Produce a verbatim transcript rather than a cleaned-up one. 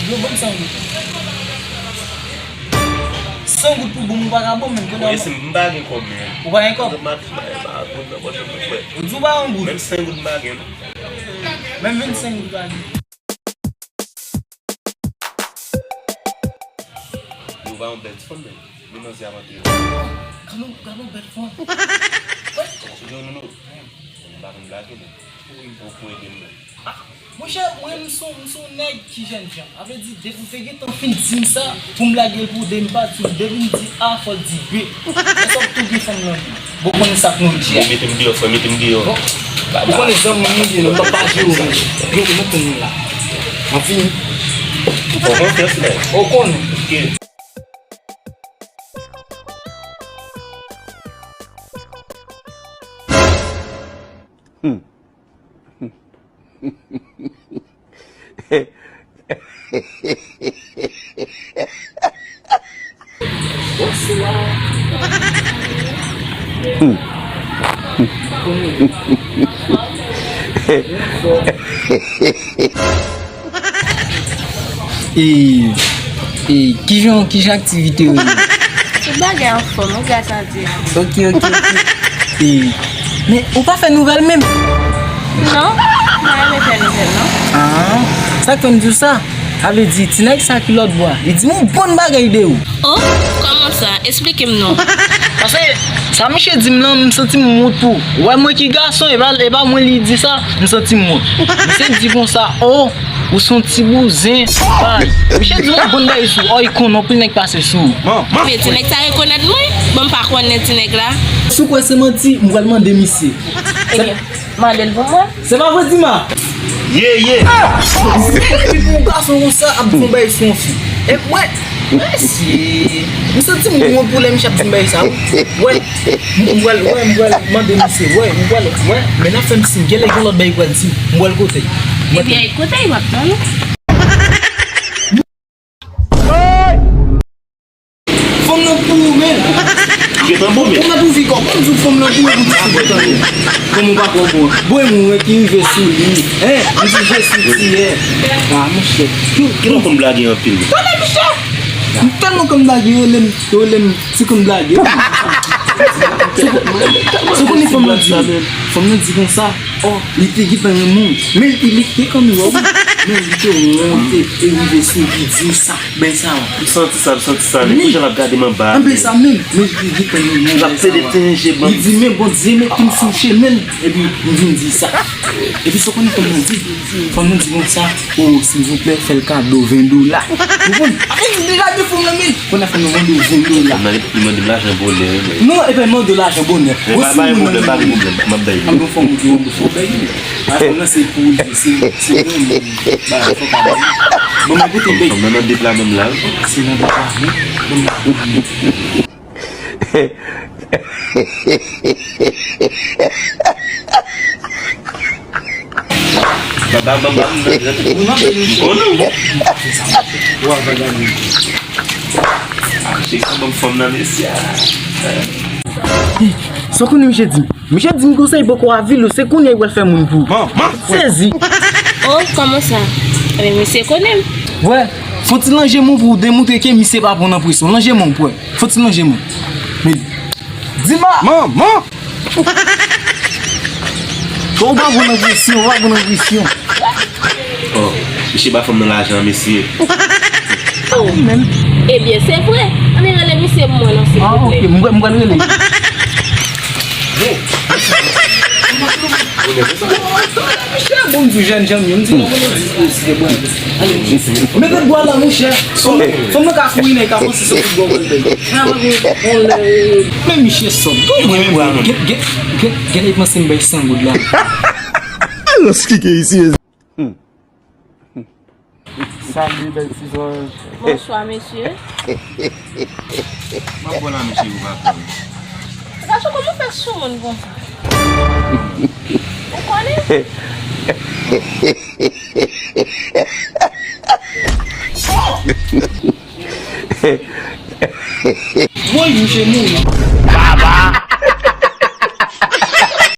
Yo, ban m san goud. San goud pou bon, ou pa ka bon menm, kounye a. Wi, si m pa gen kòb menm. Ou pa gen kòb? Mwen, mwen, mwen, mwen, mwen, mwen, mwen. Ou di ou pa gen goud? Menm senk goud m pa gen, non. Menm vennsenk goud ou pa gen? Yo, pa yon bèl ti fanm menm. Men manzè ap antre. Gade yon, gade yon bèl fanm. Yo, Nounou. M pa konn blage, non. Ou pou ede m, non. Ah, monchè, mwen, m se yon, m se yon nèg ki jènjan. Sa vle di, depi w te gentan fin di m sa, pou m lage l pou w de, m pa di w, depi m di A, fò w di B. Lè sa w tou gen fanm nan vi. Bon, konnen sa k nou di a. Mete m deyò, frè, mete m deyò. Bon, ou konnen zanmi nou ye, nou p ap pa jere w, men. Yo, nou konn nou la. Mwen fini. Ou fè konfyans, men. Ou konnen. Ok. E, e, kijan, kijan aktivite yo ye? Tout bagay anfòm, wi, gras a Dye. Ok, ok, ok. E, men ou pa fè nouvèl menm? Non, m pa renmen fè nouvèl, non. Ah, sa k fè m di w sa? Sa vle di, ti nèg sa ki lòt bò a, li di m yon bon bagay de ou. Oh, kòman sa? Esplike m non. Paske sa misye di m lan, m santi m wont pou ou. Ou wè mwen ki gason, e pa, e pa mwen li di sa, m santi m wont. Misye di konsa, oh, ou se yon ti bouzen. Bay. Misye di yon bon bagay sou ou, oh, li konnen anpil nèg pase sou ou. Men ti nèg sa rekonèt mwen, bon, m pa konnen ti nèg la. Si w kwè se manti, m pral mande misye. Ebyen, mande l pou mwen. Se pa vre, Dima? Ye, ye. Epi pou yon gason konsa ap di yon bagay sou yon fi. E mwen, mesye, m santi m gen yon pwoblèm, misye ap di m bagay sa. Wè, m pral, wè, m pral mande misye, wè, m pral, wè, men n ap fè m siy, genlè gen lòt bagay pral di m, m pral kote l. Ebyen, kote l w ap tann ou? Fanm nan pou ou menm. Ou gentan bon, men. Ou mèt ouvri kò, kòm di w fanm nan pou ou, pou ti bout tann ou. Kòm ou pa twò bon. Bon, e mwen ki rive sou li. Hein, m di je sou ti, hein. Ah, monchè. Ki lè w konn blage anpil? Tande, monchè. M tèlman konn blage, yo rele m, yo rele m ti konn blage. Se, se konnen fanm nan di, fanm nan di konsa. Oh, li te gentan renmen w. Men li te, li te konn wè w. Men li te wonte e rive sou li di w sa, bay sa. M santi sa, m santi sa. Men kijan l ap gade m anba a? Anben sa menm, men li te gentan renmen w. L ap pede tenyen je ban m. Li di, men Bondye mete m sou chemen l. Epi m vin di sa. Epi sa w konnen fanm nan di? Fanm nan di konsa, oh, silvouplè, fè l kado ven dola. Ou konprann? Apre li deja de fanm nan, men Kounye a fanm nan mande w ven dola. Fanm nan li mande m lajan bonè, wi, men. Non, e pa mande w lajan bonè. Men pa bay pwoblèm, pa gen pwoblèm, m ap bay li. An bon fanm ou di w, an bon fanm bay li. A fanm nan se pou li, se, se mwen menm. Ba, fòk a bay li. Bon, mwen kote bay. Fanm nan nan depla menm la, wi. Se nan depla, wi. Bon, mwen. Baba, baba, m nan grèt. M konnen w. Wa, vagabon. Ah, chèk sa, ban m fanm nan, mesye. Sa w konnen misye di m? Misye di m konsa, li poko avili w, se kounye a li pral fè moun pou ou. Man, man. Sezi. Oh, kòman sa? Ebyen, misye konnen m. Wè, fò ti lanje moun pou w demontre ke misye pa pran nan presyon. Lanje moun, pwè. Fò ti lanje moun. Men, Dima! Manman! Bon, ou pa bon nan presyon, ou pa bon nan presyon. Oh, misye ba fanm nan lajan, mesye. Oh, menm. Ebyen, se vre. Ann rele misye pou mwen, non, silvouplè. Ah, ok, m pral, m pral rele. Bon. Misye bon, di jèn jan m ye, m di non, mwen di, mwen di, mwen di. Mete dwa la, monchè. Fanm nan ka kouri, nèg ka panse se foutbòl pou l bay. Men misye sòt. Gen, gen, gen, gen, gen, gen, panse m bay san goud la. Let's kick it, ici. Salut, bèl ti zanj. Bonswa, mesye. Mwen bon la, mesye, ou pa konn. Gason, kòman w fè sou moun konsa? Ou konnen? Woy, misye mouri. Baba!